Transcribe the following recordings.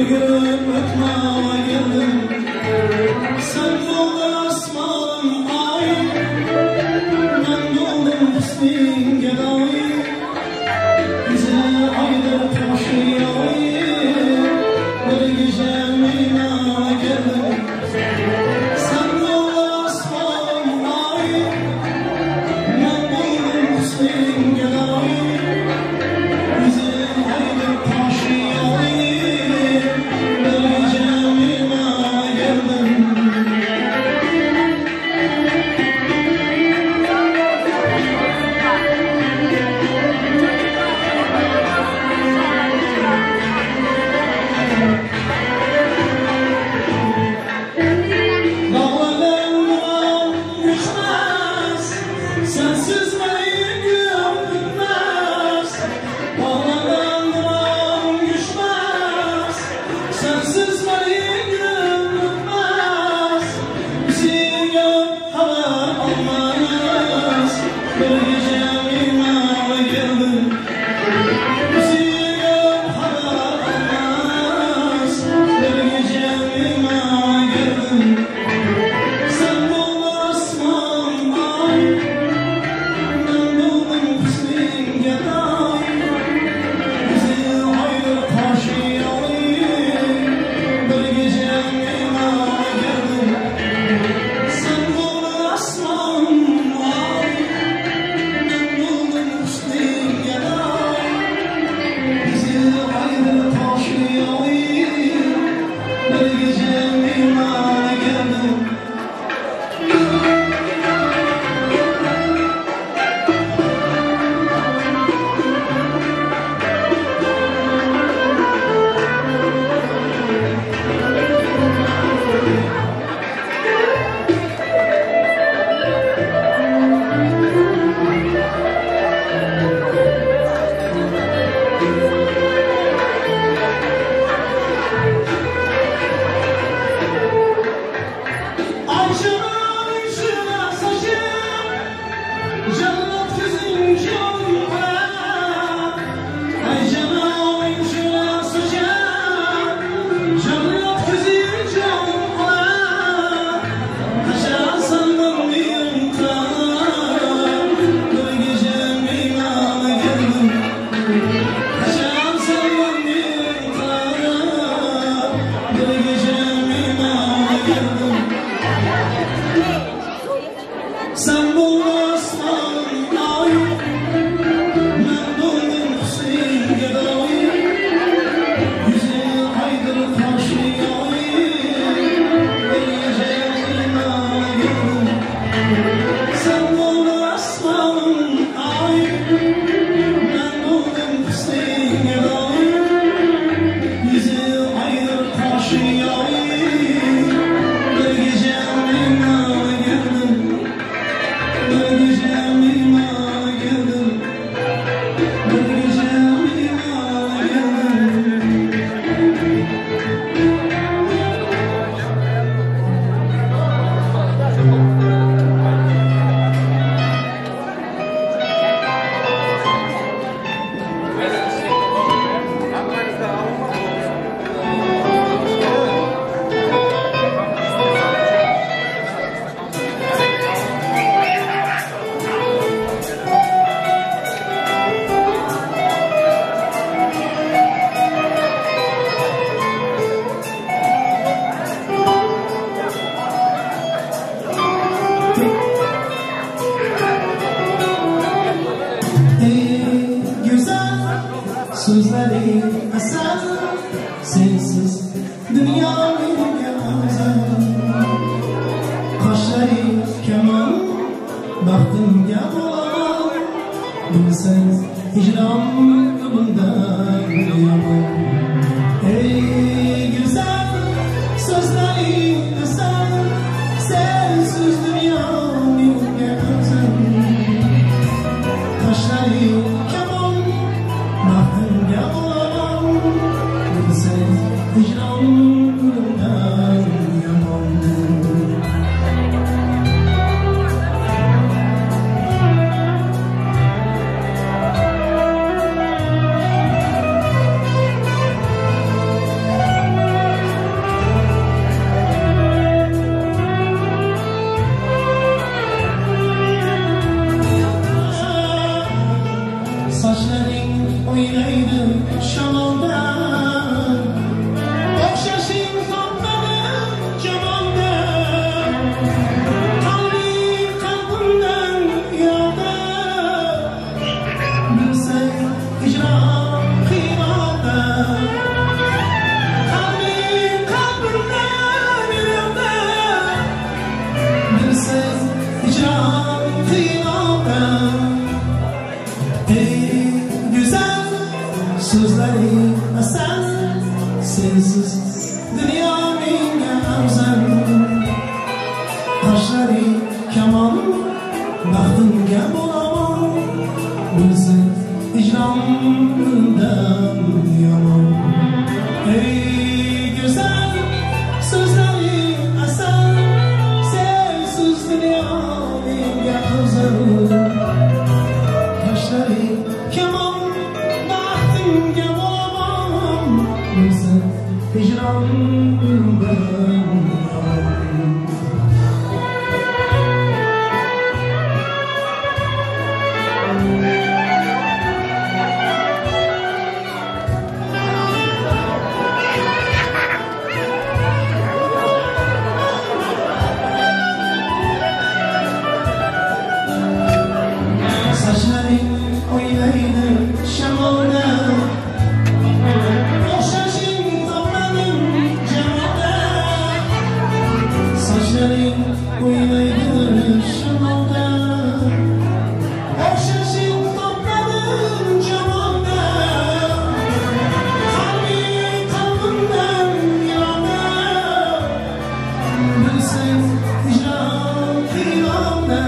girip ötmäge geldim. Sen boldun asmanyň aýy, Men boldum husnyň gedaýy. Bize aýdyr toşy ýaýy, Bir gije meýmana geldim. Sen boldun asmanyň aýy, Men boldum husnyň gedaýy. Bize aýdyr toşy ýaýy, Bir gije meýmana geldim. Daglardan duman düşmez, Sensiz meni gün bitmez. Daglardan duman düşmez, Sensiz meni gün bitmez. Bizi gelip habar almaz, Bir gije meýmana geldim. Bizi gelip habar almaz, Bir gije meýmana geldim. Sen boldun asmanyň aýy, Men boldum husnyň gedaýy. Bizi aýdyr toşy ýaýy, Bir gije meýmana geldim. Sen boldun asmanyň aýy, Men boldum husnyň gedaýy. Bizi aýdyr toşy ýaýy, Bir gije meýmana geldim. Ayşe'nin içine saçım, Cennet kızın canına. Ayşe'nin içine saçım, Cennet kızın canına. Kaçan senden bir Bir gece meymana geldim. Kaçan senden bir Bir gece meymana geldim. Sen buldun asmanın ayı, Men buldum husnin gedaýy. Ýüzi aýdyr toşy ýaýy, Bir gije meýmana geldim. Sen buldun asmanın aýy, Men buldum husnin gedaýy. Ýüzi aýdyr toşy ýaýy, Bir gije meýmana geldim. Bir gije meýmana geldim. Bir gije meýmana geldim. Ey güzel sözleri asal, Sensiz dünya menga azal. Qaşlari kamon, baxtimga bo'laman. Bilsang hijron bundan yomon. Ey güzel sözleri asal, Sensiz dünya menga azal. Qaşlari kamon, baxtimga bo'laman. Bilsang hijron bundan yomon. Sensiz dunyo menga afzal. Qoshlaring kamon, baxtimga bo'laman. Bilsang, hijron undan yomon. Ey go'zal, so'zlaring asal. Sensiz dunyo menga afzal. Qoshlaring kamon, baxtimga bo'laman. Bilsang, hijron undan yomon. Sochlaring o'ynaydi shamolda, o'xshashing topmadim jamolda. Sochlaring o'ynaydi shamolda, o'xshashing topmadim jamolda. Qalbing qalbimdan yiroqda, bilsang hijron qiynonda.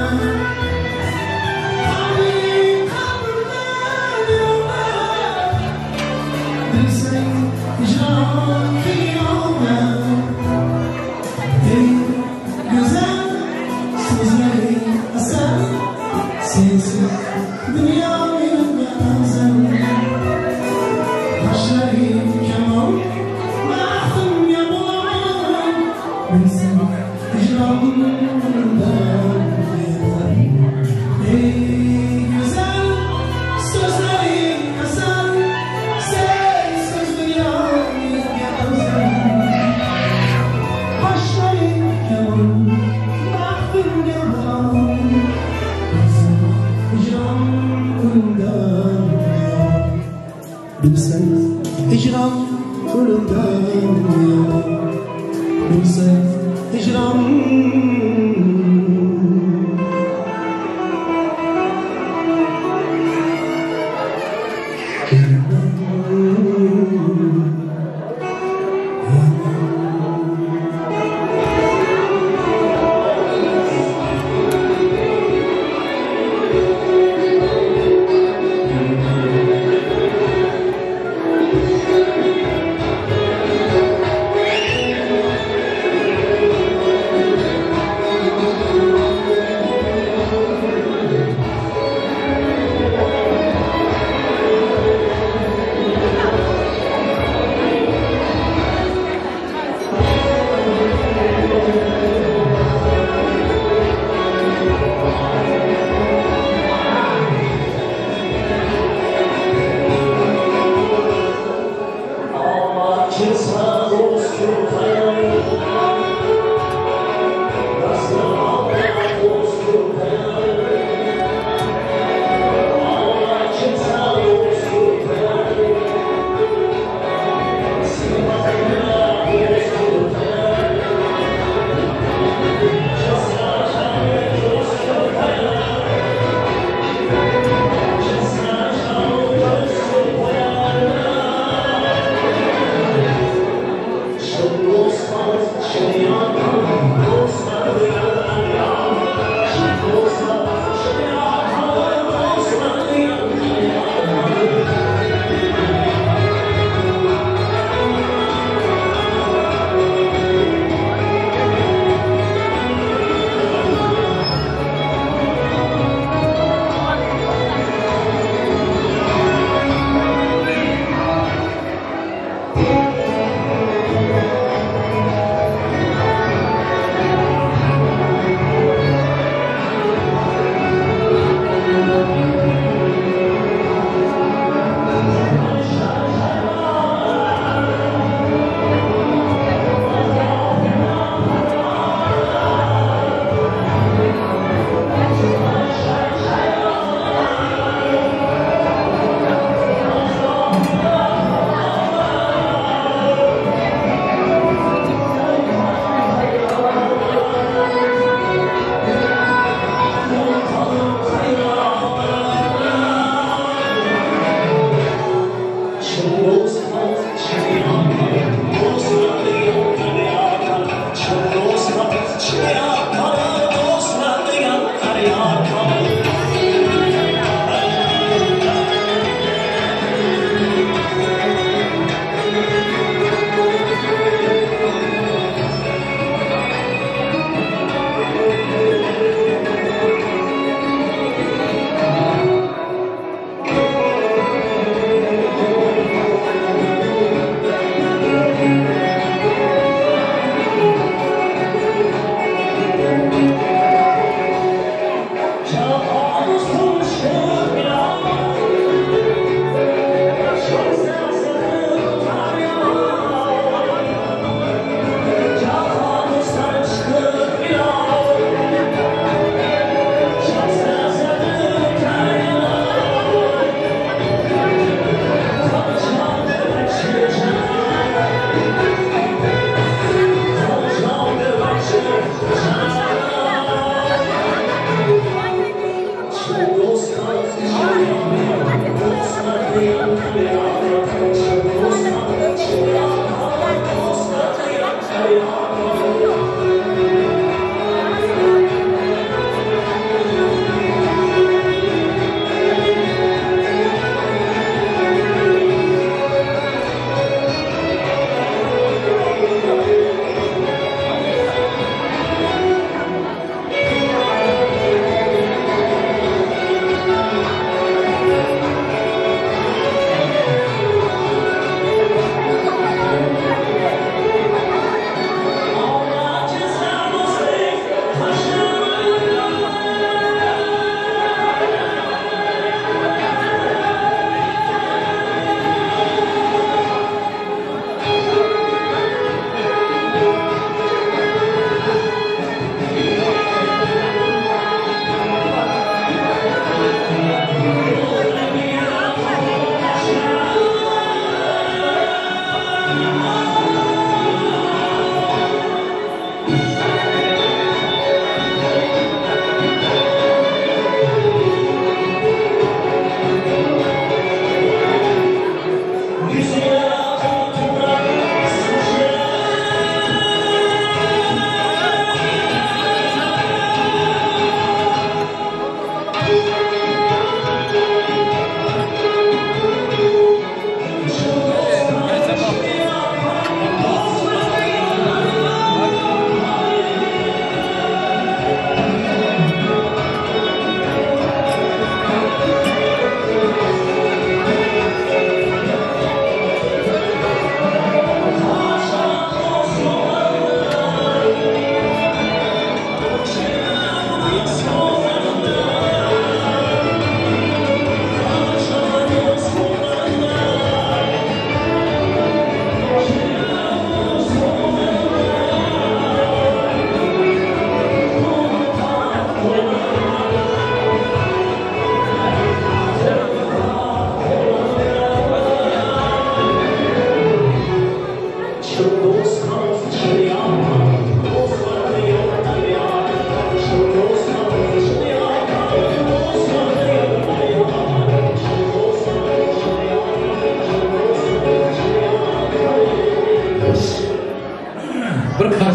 Qalbing qalbimdan yiroqda, bilsang hijron qiynonda. Ey go'zal, so'zlaring asal. Sensiz dunyo menga afzal. Qoshlaring kamon, baxtimga bo'laman. Bilsang hijron undan yomon. Ey go'zal, so'zlaring asal. Sensiz dunyo menga afzal. Qoshlaring kamon, baxtimga bo'laman. Bilsang hijron undan yomon. Bilsang hijron o'limdan yomon. Bilsang hijron.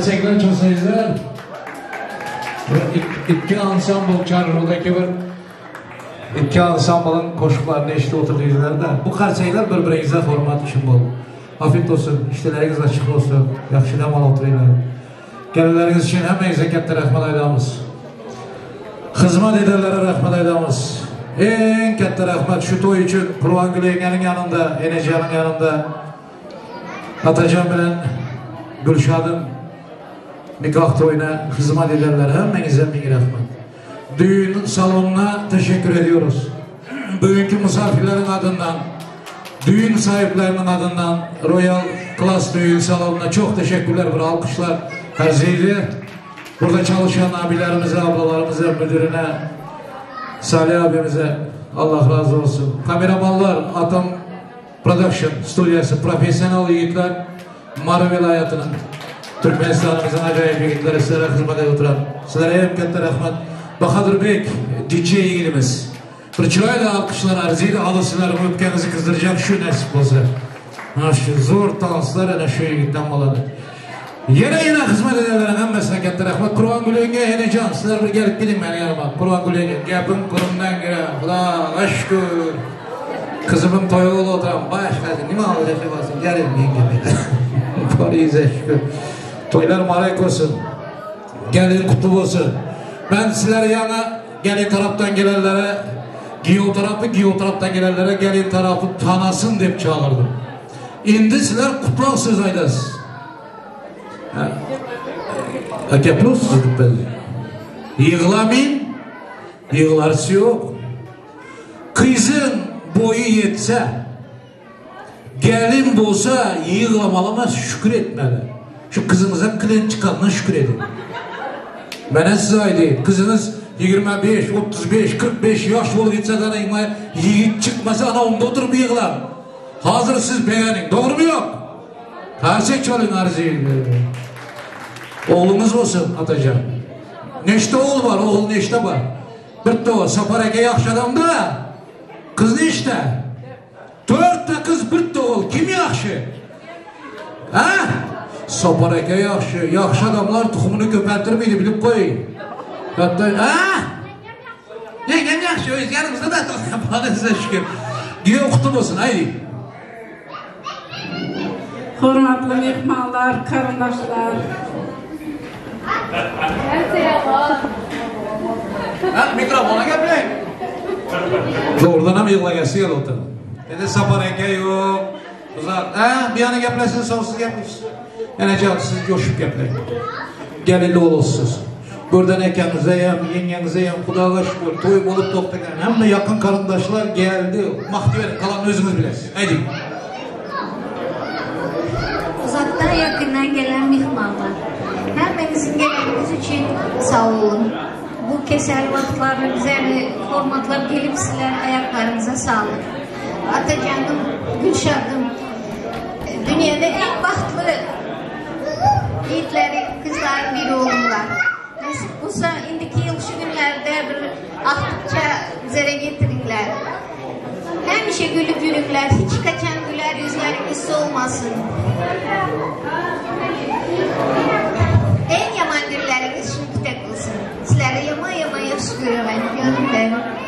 Qarsaklar çalsaňyzlar. Ikki ansambl çarşudaki bir ikki ansamblın qoşuqlarını eşitip oturduňyzlar da. Bu qarsaklar bir-biriňize hormat üçin boldy. Afiyet olsun, işleriniz açık olsun. Yaxşı dem alıp oturaylar. Gelenleriniz için hemmeňize katta rahmat aýdamyz. Xizmat edenlere rahmat aýdamyz. Eň katta rahmat şu toý üçin Qurbangül ýeňňeniň ýanynda, Enejanyň ýanynda Atajan bilen Gülşadyň nikah toýuna xizmat edenlere hemmeňize miň rahmat. Düğün salonuna teşekkür ediyoruz. Bugünkü misafirlerin adından, düğün sahiplerinin adından Royal Class Düğün Salonu'na çok teşekkürler, bir alkışlar arzıydı. Burada çalışan abilerimize, ablalarımıza, müdürüne, Salih abimize Allah razı olsun. Kameramanlar, Atom Production stüdyosu, profesyonel yiğitler, Mary vilayetinin, Türkmenistan'ımızın acayip yiğitleri sizlere hizmet edip oturan. Sizlere hem katta rahmet. Bahadır Bek, DJ yiğitimiz. Bir chiroyli alkışlar arzıydı. Alın sizlerin öpkenizi kızdıracak şu nasip olsa. Mana şu zo'r danslar ana shu yigitdan bo'ladi. Yana yana xizmat edenlerin hemmesine katta rahmat. Qurbongul yenga, enajon, sizlar bir gelip gidin meni yanıma. Qurbongul yenga, gapim qo'limdan keladi. Xudoga shukur. Qizimim to'yi bo'lib o'tiraman. Boshqasi nima bo'lsa bo'lsin, kelin menga dedi. Boringizga shukur. To'ylar muborak bo'lsin. Gelin kutlu olsun. Ben sizlere yana gelin taraftan gelenlere, giyow tarafı giyow taraftan gelenlere gelin tarafı tanasın dep çağırdım. Endi sizler qutlaq söz aydasız. Ha. Gapirasiz deb Yig'lamayın, yig'larsi yo'q. Qizin boyu yetse, gelin bolsa yig'lamalı emas, şükür etmeli. Şu qızınıza klient çıkanına şükür edin. Mənə sizə aydayım. Qızınız 25, 35, 45 yaş bolup gitse de yigit çıkmasa ana onda oturup yig'lar. Hazır siz beğenin. Doğru mu yok? Qarsak çalın arzıyı. Oğlumuz olsun Atacan. Neçte oğul var? Oğul neçte var? Bitta o. Sapar aka yaxshi odam da. Qiz nechta? To'rtta qiz, bitta o'g'il. Kim yaxshi? Ha? Sapar aka yaxshi. Yaxshi odamlar tuxumini ko'paytirmaydi, bilib qo'ying. Hatto, ha? Yengam yaxshi, o'z yanimizda da sizga shukur. Kuyov qutlu bo'lsin, haydi. Hurmatly mehmanlar, garyndaşlar. Ha, mikrofona gaplang. To'g'ridan ham yig'lagasi kelib o'tirdi. Endi Sapar aka yo'q. Uzaq. Ha, bir yana gaplashsin, so'ng siz gapirasiz. Enajon, siz jo'shib gaplang. Gelinli olursunuz. Buradan akamize ham, yengengize ham Xudoga shukur, to'y bo'lib to'xtagan. Hamma yaqin qarindoshlar geldi. Maqtay bering, qalanini o'zingiz bilasiz. Haydi. Uzaktan yakından gelen mehmanlar. Hemmenizin geleniz için sağ olun. Bu kesel vaxtlarını bize hormatlar gelip sizler ayaklarınıza sağlık. Atacanım, Gülşadım, dünyada en bahtlı yiğitleri, kızların biri olurlar. Nasip olsa indiki yıl şu günlerde bir aktıkça bizlere getirinler. Hemişe gülüp yürürler, hiç kaçan güler yüzleriniz solmasın. En yaman günleriniz şimdi takılsın. Sizlere yaman yaman yaxşı görürəm, canım benim.